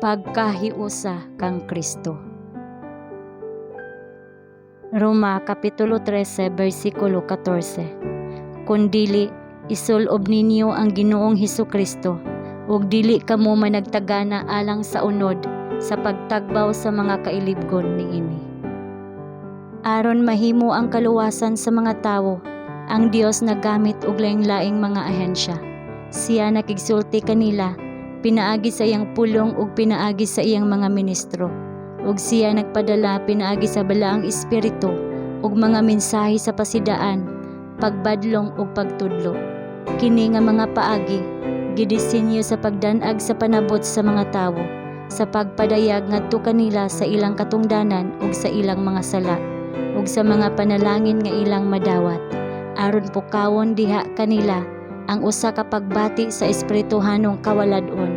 Pagkahiusa kang Kristo. Roma Kapitulo 13 versikulo 14. Kun dili, isulob ninyo ang Ginoong Hesus Kristo ug dili kamo managtagana alang sa unod sa pagtagbaw sa mga kailibgon niini. Aron mahimo ang kaluwasan sa mga tawo, ang Dios naggamit og laing-laing mga ahensya. Siya nakigsulti kanila pinaagi sa iyang pulong ug pinaagi sa iyang mga ministro. Ug siya nagpadala pinaagi sa Balaang Espiritu ug mga mensahe sa pasidaan, pagbadlong ug pagtudlo. Kini nga mga paagi gidisenyo sa pagdanag sa panabot sa mga tawo, sa pagpadayag ngadto kanila sa ilang katungdanan ug sa ilang mga sala ug sa mga panalangin nga ilang madawat, aron pukawon diha kanila ang usa ka pagbati sa espirituhanong kawalad-on,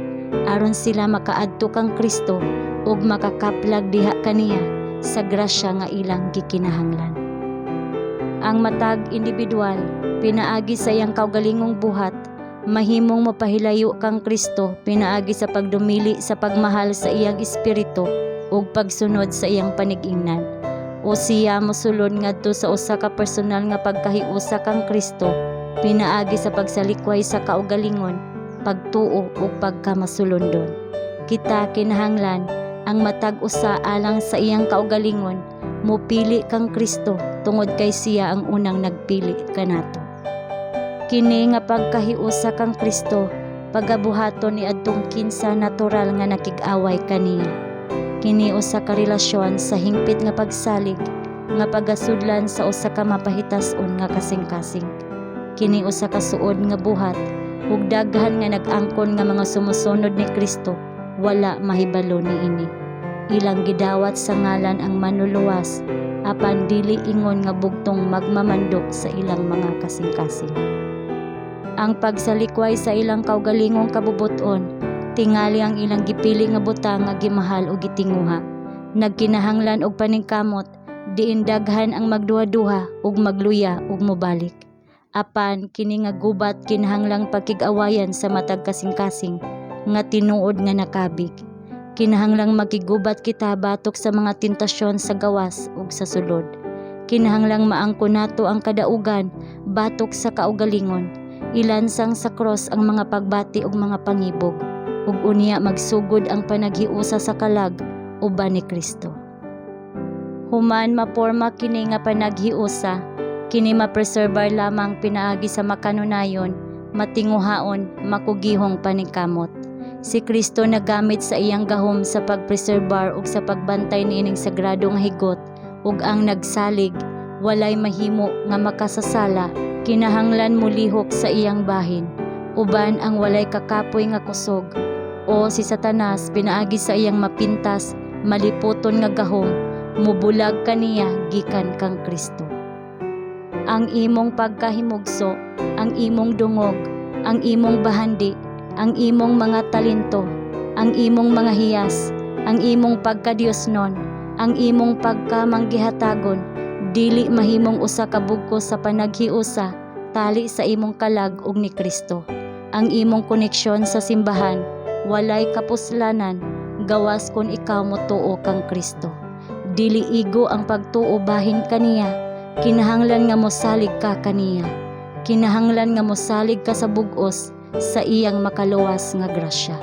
aron sila makaadto kang Kristo ug makakaplag diha kaniya sa grasya nga ilang gikinahanglan. Ang matag individual, pinaagi sa iyang kaugalingong buhat, mahimong mapahilayo kang Kristo pinaagi sa pagdumili sa pagmahal sa iyang espiritu ug pagsunod sa iyang panigingnan. O siya mosulod ngadto sa usa ka personal nga pagkahiusa kang Kristo pinaagi sa pagsalikway sa kaugalingon, pagtuo ug pagkamasulondon. Kita kinahanglan, ang matag usa alang sa iyang kaugalingon, mopili kang Kristo tungod kay siya ang unang nagpili kanato. Kini nga pagkahiusa kang Kristo pagabuhaton niadtong kinsa natural nga nakig-away kaniya. Kini usa ka relasyon sa hingpit nga pagsalig nga pagasudlan sa usa ka mapahitas-on nga kasing-kasing. Kini usa ka suod nga buhat ug daghan nga nag-angkon nga mga sumusunod ni Kristo wala mahibalo niini. Ilang gidawat sa ngalan ang Manluluwas, apan dili ingon nga bugtong magmamando sa ilang mga kasing-kasing. Ang pagsalikway sa ilang kaugalingong kabubut-on, tingali ang ilang gipili nga butang nga gimahal o gitinguha. Nagkinahanglan og paningkamot diin daghan ang magduha-duha ug magluya ug mobalik. Apan kini nga gubat kinahanglang pagkig-awayan sa matag kasing-kasing nga tinuod nga nakabig. Kinahanglang makigubat kita batok sa mga tentasyon sa gawas ug sa sulod. Kinahanglang maangkon nato ang kadaugan batok sa kaugalingon. Ilansang sa cross ang mga pagbati ug mga pangibog, ug unya magsugod ang panaghiusa sa kalag uban ni Kristo. Human maporma kini nga panaghiusa, kini mapreserbar lamang pinaagi sa makanunayon, matinguhaon, makugihong paningkamot. Si Kristo nagamit sa iyang gahom sa pagpreserbar ug sa pagbantay niining sagrado nga higot, ug ang nagsalig walay mahimo nga makasasala kinahanglan molihok sa iyang bahin, uban ang walay kakapoy nga kusog o si Satanas, pinaagi sa iyang mapintas, maliputon nga gahom, mubulag kaniya gikan kang Kristo. Ang imong pagkahimugso, ang imong dungog, ang imong bahandi, ang imong mga talento, ang imong mga hiyas, ang imong pagkadiosnon, ang imong pagkamanggihatagon, dili mahimong usa ka bugkos sa panaghiusa tali sa imong kalag ug ni Kristo. Ang imong koneksyon sa simbahan walay kapuslanan gawas kon ikaw motuo kang Kristo. Dili igo ang pagtuo bahin kaniya. Kinahanglan nga mosalig ka kaniya. Kinahanglan nga mosalig ka sa bug-os sa iyang makaluwas nga grasya.